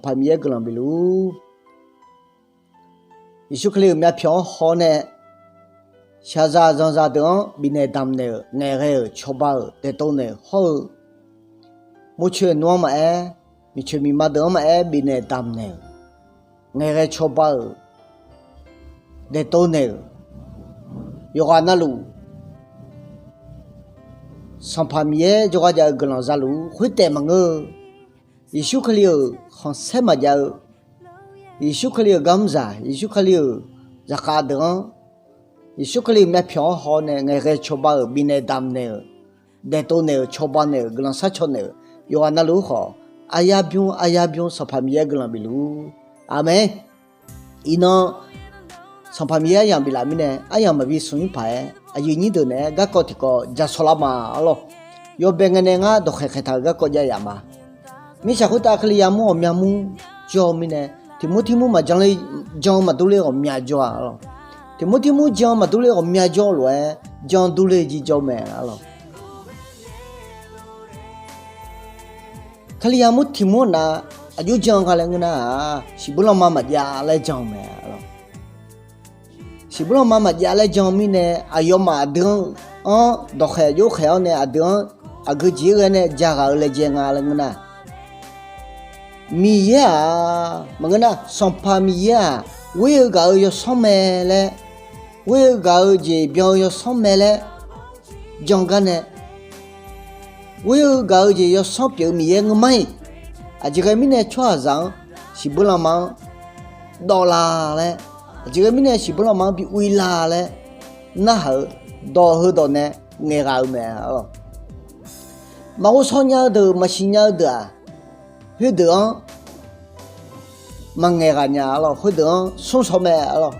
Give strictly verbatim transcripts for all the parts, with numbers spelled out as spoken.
Sanqpaq Miqyaer guiqlanq bifluf-ur. Yeqsur Kali-euq myavpyawq-anr haw-awr nae, shaqzaq zanqzaq deuq-anr bifnaeq damq naeq-euq ngaeqghae-euq cawba-euq daeqtov naeq-euq hawr-eu, murcoeq nmr-anr maqaer, miqcoeq miqma deuq-anr maqaer bifnaeq damq naeq-euq ngaeqghae cawba-euq daeqtov naeq-euq yawqghaq navluf, Sanqpaq Miqyaer jawrgar jav-eu guiqlanq zaluf-ur. Khoertaef maqngeur-eu, Yeqsur Kali-euq khanqsaer maqjav-eu, Yeqsur Kali-euq garmr zaq, Yeqsur Kali-euq zaqkhav deuq-anr, Yeqsur Kali-euq myavpyawq-anr haw-awr nae ngaeqghae cawba-euq bifnaeq damq naeq-euq daeqtov naeq-euq cawba naeq-euq guiqlanq sharcaw naeq-euq yawqghaq navluf-ur khawf, aryar bymr aryar bymr Sanqpaq Miqyaer guiqlanq bifluf-ur. Aqmeq. Iqnan Sanqpaq Miqyaer aryamq biflaf mirnae, aryamq maqbi smq-ir paq-aer aqyuif nyir deuq naeq-aer garkawv tiqkawv ja saw lar ma arlawr. Yawbae ngae nae ngar dawqkhaeq khaeqtaq-euq garkawv jav yaf ma. Mirtsaq khoertav Kalizaq mur ghawqmya mur jawr-eu mirnae, Tiqmortiq mur maqjan le, jan-eu maqdur ler ghawqmya jawr-a arlawr. Tiqmortiq mur jan-eu maqdur ler ghawqmya jawr-eu lof-aer, jan durler jir jawr mae arlawr. Kalizaq mur Tiqmor nav aqjox jan nga laer ngeur nar-aq, siqbur lanma maqjav laer jan-eu mae arlawr. Siqbur lanma maqjav laer jan-eu mirnae, aqyawfmaf aqdui-anr dawqkhaeq jov khaeq-awr nae aqdui-anr aqgeu jeq-aer ghae nae jaghaq-eu laejae nga laer ngeur nar, Miqyaer-aq, maqngeur nar, Sanqpaq Miqyaer-aq, ghoer-eu gaq-eu yawsanr mae laer, ghoer-eu gaq-eu jeq byan-eu yawsanr mae laer jan gar nae, ghoer-eu gaq-eu jeq yawsanr pyeuf-eu Miqyaer ngeur mar-iq, aqjeq ghae mirnae tsawrhaqzaq-anr siqbur lanma-anr dawv la laer, aqjeq ghae mirnae siqbur lanma-anr bi ur-ir la laer narhaq-eu dawq heudawq nae ngaeqghaq-eu mae arlawr. Maqghovshaw nya-eu deuq, maqsiq nya-eu deuq-aq, khoerdeuq-anr maqngaeq ghaq nya arlawr, khoerdeuq-anr smr shaw mae arlawr.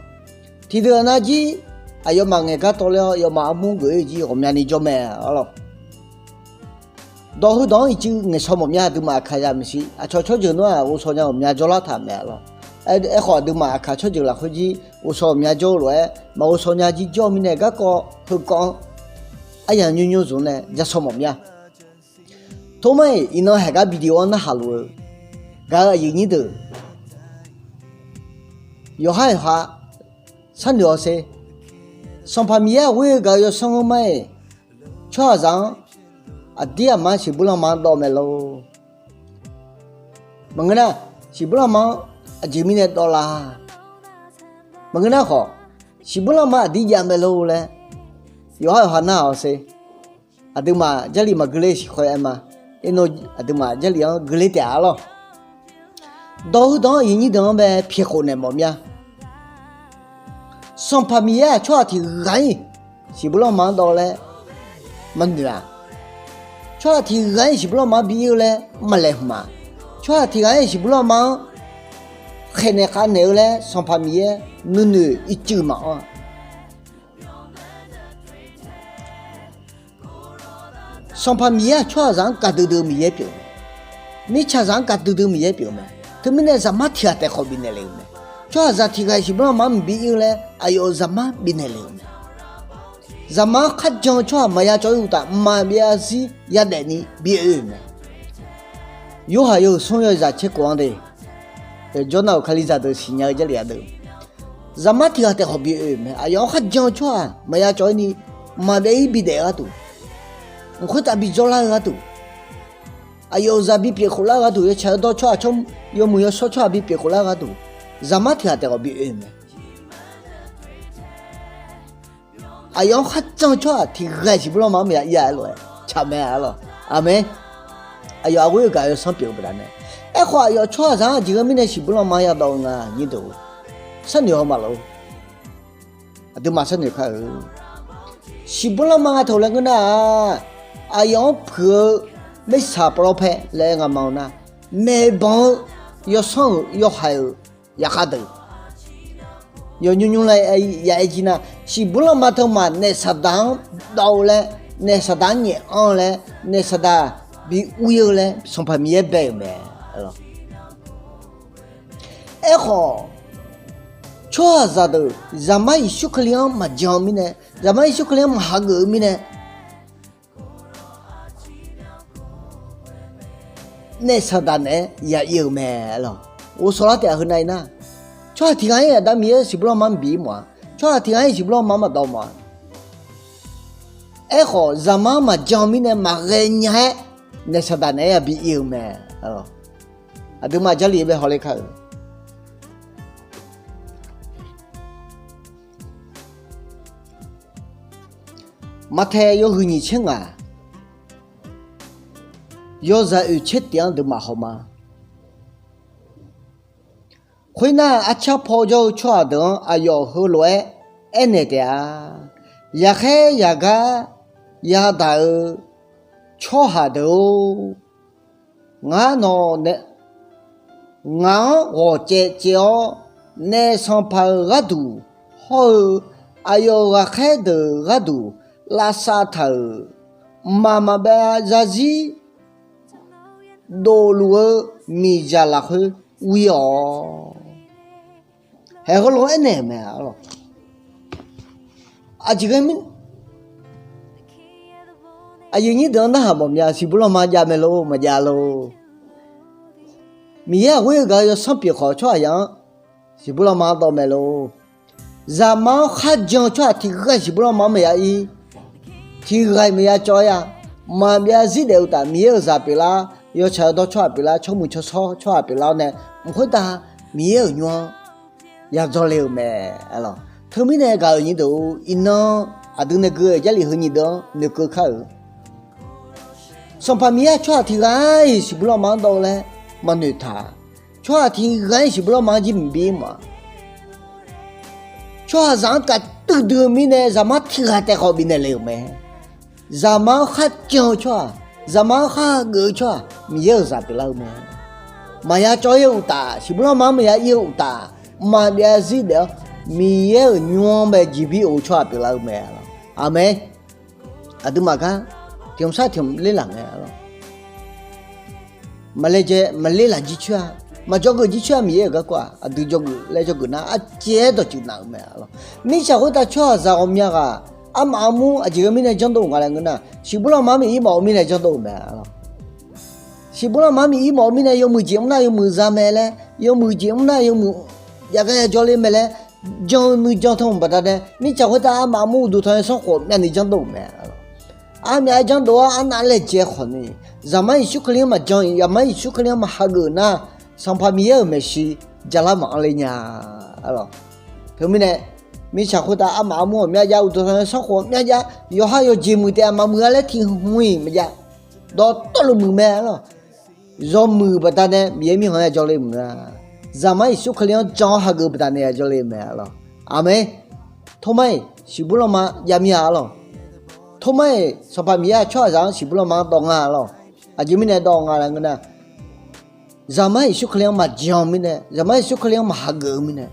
Tiqdeuq nav jir aqyawfmaf ngaeq gar tawv ler-awr, yawfmaf armur geuf-ir jir ghawqmyani jawr mae arlawr. Dawq heudawq-anr iqcuiv ngaeqshaw mawf mya, aqduimaf aqkaq ya maeqshi. Aqcawq tsawrjeuq nawr-aq ghovshaw nya ghawqmya jawrlar taq mae arlawr. Aerkhawf, aqduimaf aqkaq tsawrjeuq lafkhoer jir ghovshaw ghawqmya jawr-eu lof-aer, maqghovshaw nya jir jawr-eu mirnae, garkawv heukawv-anr aryamq nymr nymr zmq nae ja shaw mawf mya. Tormar-iq, iqnan haeq gar video-anr narhaq luf-eu gaq-eu aqyuif nyir deuq, yawqhar yawqha sharnoeq-awr sher. Sanqpaq Miqyaer-aq, ghoer-eu gaq-eu yawsanr ngeur mar-iq, tsawrhaqzaq-anr aqdir aqmar siqbur lanma-anr dawv mae lor. Maqngeur nar, siqbur lanma-anr aqjeq mirnae dawv la? Maqngeur nar khawf, siqbur lanma aqdir jav mae lor laer yawqhar yawqha nar-awq sher. Aqduimaf Jarlif maqgeuler siqkhaw aer ma. Iqnan aqduimaf Jarlif-anr geuler taef-a arlawr. Dawq heudawq-anr aqyuif nyir deuq-anr bae pyaeqkhof naeq mawf mya. Sanqpaq Miqyaer-aq, tsawrhaq tiq ghaq-ir siqbur lanma-anr dawv laer maqnoeq-aq, tsawrhaq tiq ghaq-ir siqbur lanma-anr bi ir-eu laer maqlaeqhmq-aq, tsawrhaq tiq ghaq-ir siqbur lanma-anr khaeqnaeq khavnaeq-eu laer Sanqpaq Miqyaer nuinoeq ircuf maqanr-a. Sanqpaq Miqyaer-aq, tsawrhaqzaq-anr gaqdui dui-eu Miqyaer pyeuf-eu mae. Mirtsaqzaq-anr gaqdui dui-eu Miqyaer pyeuf-eu mae. Teumirnae Zaqmar tiq ghaq taef khawf bifnaeq le-euq mae. Tsawrhaqzaq tiq ghaq-iq siqbur lanma-anr mqbi ir-eu laer aqyawf-euq Zaqmar bifnaeq le-euq mae. Zaqmar-anr kharjan-eu tsawrhaq maqya cawv-ir uqtaf, maqbyav zarzir yadaef ni bi oe-euq mae. Yorhaq yawhuiq smr yawzaq tser khof-anr de, yawqjawr nar-euq Kalizaq deuq siqnya-eu Jarlif-a deuq, Zaqmar tiq ghaq taef khawf bi oe-euq mae. Aqyawf-anr kharjan-eu tsawrhaq maqya cawv-ir ni maqbyav ir bidaef-eu gharduq, mq khoertav bi dzawrlar-eu gharduq, aqyawf-euq zaq bi pyeuf khof lar-eu gharduq, yawtsaq yawdawr tsawrhaq, yawmuiq yawshawr tsawrhaq bi pyeuf khof lar-eu gharduq, Zaqmar tiq ghaq taef khawf bi oe-euq mae. Aqyawf-anr kharjan-eu tsawrhaq tiq ghaq-iq siqbur lanma-anr maqya ir-a aer lof-aer tsaq mae arlawr. Aqmeq. Aqyawf aqghoer-eu gaq yawsanr pyeuf-eu baqdanae, aerkhawf aqyawf tsawrhaqzaq-anr aqjeq ghae mirnae siqbur lanma yadawv-eu nga nyir deuq, sharnoeq haw maqlof. Aqduimaf sharnoeq kar-eu, siqbur lanma nga teu laer ngeur nar-aq, aqyawf-anr puiq-eu maershaq pawlawr paer laer aer nga ma-eu nar, maeqbanq-eu yawsanr-euq yawhaiq-euq zaqkhav deuq, yawnymr nymr laer ya aer jir nar, siqbur lanma teumaf naef saqdaq-anr dawv-eu laer, naef saqdaq-anr nyaefanr-eu laer, naef saqdaq bi uir-eu laer Sanqpaq Miqyaer bae-euq mae. Aerkhawf, tsawrhaqzaq deuq Zaqmar Yeqsur Kali-anr maqjan-eu mirnae, Zaqmar Yeqsur Kali-anr maqhageuf-eu mirnae, naef saqdaq naeq-aer ya ir-eu mae. Aerlawq, Ghovshaw lar taef-a heunav-ir nar, tsawrhaq tiq ghaq-ir Aqda Miqyaer siqbur lanma-anr bif-ir mawf-a. Tsawrhaq tiq ghaq-ir siqbur lanma-anr maqdawv mawf-a. Aerkhawf, zaqmar-anr maqjan-eu mirnae maqghae nya-aer, naef saqdaq naeq-aer yabi ir-eu mae. Aqduimaf Jarlif bae hawler kar-euq Maqtaeq yawhuiq nyiq tser ngaq, yawzaq oeq tser tiq-anr aqduimaf haw ma. Khoernar, arcar paw jawr-eu tsawrhaq deuq-anr aqyawf heulof-aer aernaeq taef-a. Yaqkhaer yaqgar yadaq-eu tsawrhaq deuq-or, ngar nawq nae, ngaq-anr ghawq caev caev-awr, naef sanqpaq-euq gharduq hawr-eu aqyawf-euq ghaqkhaer deuq gharduq lavsav taq-euq, mqmaq maqbyav zarzir dofluf-eu miqzaq lafkhoer ur-ir-awq. Haeq heulof-aer aernaeq-euq mae. Aqjeq ghae mir, aqyuif nyir deuq-anr narhaq mawf mya, siqbur lanma jav mae lor, maqjav lor. Miqyaer aqghoer-eu gaq-eu yawsanr pyeuf khawf, tsawrhaqzaq-anr siqbur lanma-anr dawv mae lor. Zaqmar-anr kharjan-eu tsawrhaq tiq ghaq siqbur lanma-anr maqya ir, tiq ghaq maqya cawv-ir-a. Maqbyav zarzir daef uqtaf, Miqyaer-euq zaq pyeuflar, yawtsaq yawdawr tsawrhaq pyeuflar, tsawrmuiq tsawrshawr tsawrhaq pyeuflar-awr nae, mq khoertav Miqyaer-euq nymr-anr ya dzawle-euq mae. Teumirnae gaq-euq nyir deuq-or, iqnan aqdui nae gui-eu Jarlif heu nyiq deuq-anr noeqkeuv kar-euq. Sanqpaq Miqyaer-aq tsawrhaq tiq ghaq-iq siqbur lanma-anr dawv-eu laer maqnoeq taq. Tsawrhaq tiq ghaq-iq siqbur lanma-anr jir mqbir mawf-a. Tsawrhaqzaq-anr kaq tuivdui-eu mirnae, zaqmar tiq ghaq taef khawf bifnaeq le-euq mae. Zaqmar-anr kharjan-eu tsawrhaq, zaqmar-anr khargeuf-eu tsawrhaq, Miqyaer-euq zaq pyeuflar-eu mae. Maqya cawv-ir-eu uqtaf, siqbur lanma-anr maqya ir-eu uqtaf, maqbyav zarzir daef-awr, Miqyaer-euq nymr-anr bae jeqbir of-eu tsawrhaq pyeuflar-eu mae. Aqmeq. Aqduimaf gar tiq hmq sar tiq hmq lerlaf ngae lawr. Maqlaejae maqlerlaf jircoer-a, maqjawrgeuf jircoer-a, Miqyaer-euq garkawv-aq aqdui jawrgeuf laer jawrgeuf nar, arcaev-aer dawqtsuif naf-euq mae lawr. Mirtsaq khoertav tsawrhaqzaq ghawqmya ghaq, armaf armur aqjeq ghae mirnae janrdov-euq nga laer ngeur nar, siqbur lanma-anr miq ir mawf-eu mirnae janrdov-euq mae lawr. Siqbur lanma-anr miq ir mawf-eu mirnae yawmuiq jeq mr nar yawmuiq za mae laer, yawmuiq jeq mr nar yawmuiq jav gar ya jawrler mae laer, jan-eu nuijan teu-anr baqdanae mirtsaq khoertav armaf armur uqduq tanqnymr sanrkhof myavni janrdov-euq mae. Armyaf-aer janrdov-awr arnav laejae khawfni, zaqmar Yeqsur Kali-anr maqjan-iq, zaqmar Yeqsur Kali-anr maqhageuf nar, Sanqpaq Miqyaer-euq maeqshi javlar maqanr ler nya. Teumirnae mirtsaq khoertav armaf armur ghawqmya jav, uqduq tanqnymr sanrkhof ghawqmya jav, yawqha yawqjeq muiq taef-a maqmuiq-a laer tiq hmq-iq maqjav, dawqtawvluf muiq mae lawr. Zawmuiq baqdanae Miqyaer mirkhanq-aer jawrler muiq-a. Zaqmar Yeqsur Kali-anr jan-awr hageuf-eu baqdanae jawrler-eu mae lawr. Aqmeq. Tormar-iq siqbur lanma jav mir-a lawr. Tormar-iq Sanqpaq Miqyaer-aq tsawrhaqzaq-anr siqbur lanma-anr dawv nga lawr. Aqjeq mirnae dawv nga laer ngeur nar, zaqmar Yeqsur Kali-anr maqjan-eu mirnae, zaqmar Yeqsur Kali-anr maqhageuf-eu mirnae,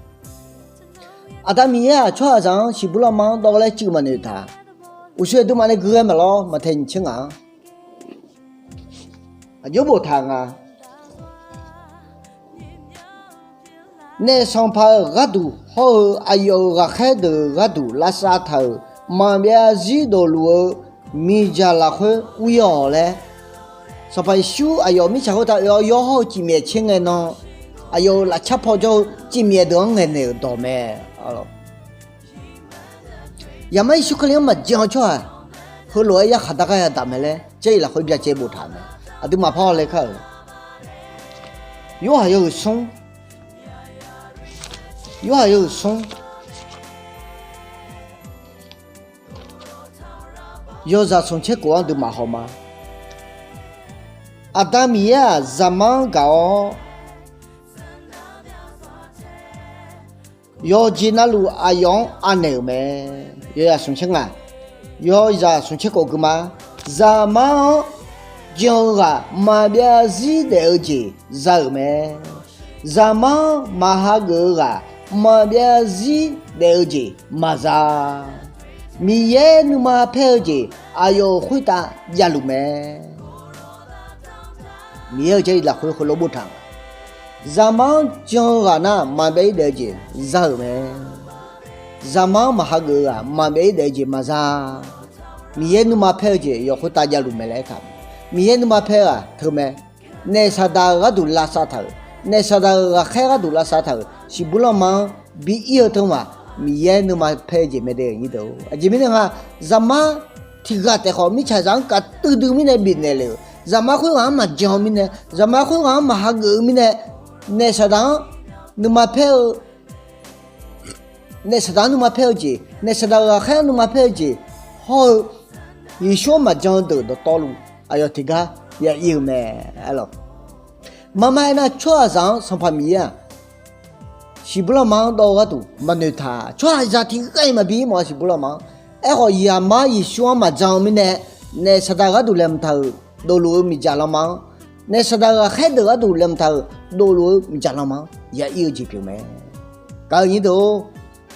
Aqda Miqyaer-aq tsawrhaqzaq-anr siqbur lanma-anr dawv laer cuiv maqnoeq taq. Uqshoe aqduimaf nae gui ghae maqlawr, Maqtaeq nyiq tser ngaq-anr aqjox boftaq nga. Naef sanqpaq-euq gharduq hawr-eu aqyawf-euq ghaqkhaer deuq-euq gharduq lavsav taq-euq maqbyav zarzir dofluf-eu miqdzaq lafkhoer ur-ir-awq laer, Sanqpaq Yeqsur aqyawf mirtsaq khoertav oe-awr yawhawr-eu cifmyaef tser ngae nan, aqyawf-euq lafcar paw jawr-eu cifmyaef deuq-anr ngaeqnaeq-euq dawq mae. Zaqmar Yeqsur Kali-anr maqjan-eu tsawrhaq heulof-aer yarkhaq dar gar yadaq mae laer Jarlif lafkhoer byacaevni boftaq mae. Aqduimaf par hawler kar-euq Yorhaq yawhuiq smr, Yorhaq yawhuiq smr, yawzaq smq tser khof-anr aqduimaf haw ma. Aqda Miqyaer-aq zaqmar-anr gaq-awr, yawqjeq navluf aqyawf-anr anaeq-euq mae. Yawzaq smq tser ngaq, yawzaq smq tser khof gui ma. Zaqmar-anr jan-eu ghaq maqbyav zarzir daef-eu jeq za-euq mae. Zaqmar-anr maqhageuf-eu ghaq maqbyav zarzir daef-eu jeq maqza. Miqyaer nuima paer-eu jeq aqyawf-euq khoertav javluf mae. Miqyaer-euq Jarlif lafkhoer heulof boftaq-a. Zaqmar-anr jan-eu ghaq nar maqbyav zarzir daef-eu jeq za-euq mae. Zaqmar-anr maqhageuf-eu ghaq maqbyav zarzir daef-eu jeq maqza. Miqyaer nuima paer-eu jeq yawf khoertav javluf mae laer aertaq-euq. Miqyaer nuima paer-eu ghaq teumae. Naef saqdaq-euq gharduq lavsav taq-euq, Naef saqdaq-euq ghaqkhaer gharduq lavsav taq-euq siqbur lanma-anr bi ir-eu teu maq, Miqyaer nuima paer-eu jeq mae de. Aqjeq mirnae nga, zaqmar tiq ghaq taef khawf mirtsaqzaq-anr kaf duidui mirnae bifnaeq le-euq, zaqmar khoerghaq-anr maqjan-eu mirnae, zaqmar khoerghaq-anr maq hageuf-eu mirnae, naef saqdaq-anr nuima paer-eu naef saqdaq-anr nuima paer-eu jeq, naef saqdaq-euq ghaqkhaer-anr nuima paer-eu jeq hawr-eu, Yeqsur-anr maqjan-eu deuq dawqtawvluf aqyawf tiqgar ya ir-eu mae. Maqma aernar, tsawrhaqzaq-anr Sanqpaq Miqyaer-aq, siqbur lanma-anr dawv-eu gharduq maqnoeq taq. Tsawrhaqzaq tiqghaq-iq maqbi ir mawf-a siqbur lanma-anr. Aerkhawf, zaqmar Yeqsur-anr maqjan-eu mirnae, naef saqdaq gharduq laeqhmq taq-euq dovluf-eu miqdzaq lanma-anr, naef saqdaq-euq ghaqkhaer deuq gharduq laeqhmq taq-euq dovluf-eu miqdzaq lanma-anr ya ir-eu jeq pyeuf mae. Gaq-eu nyir deuq-or,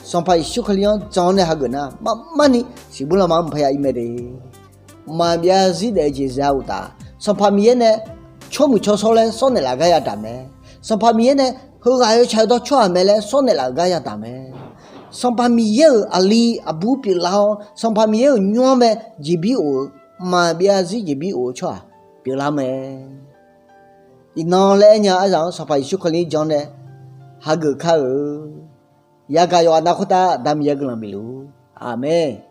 Sanqpaq Yeqsur Kali-anr jan-awr nae hageuf nar, maqmarni siqbur lanma-anr mqpar ya ir mae de. Mqmaq maqbyav zarzir daef-eu jeq za uqtaf, Sanqpaq Miqyaer nae tsawrmuiq tsawrshawr laer sawr naeqlaf gar yadaq mae. Sanqpaq Miqyaer nae heughaq yawtsaq yawdawr tsawrhaq mae laer sawr naeqlaf-euq gar yadaq mae. Sanqpaq Miqyaer-euq aqli aqbur pyeuflar-awr, Sanqpaq Miqyaer-euq nymr-anr mae jeqbir of-eu, mqmaq maqbyav zarzir jeqbir of-eu tsawrhaq pyeuflar mae. Iqnan laer aernya arzaq-anr Sanqpaq Yeqsur Kali-anr jan nae hageuf kar-eu. Yagaq yawqha nav khoertav Aqda Miqyaer guiqlanq bifluf-ur. Aqmeq.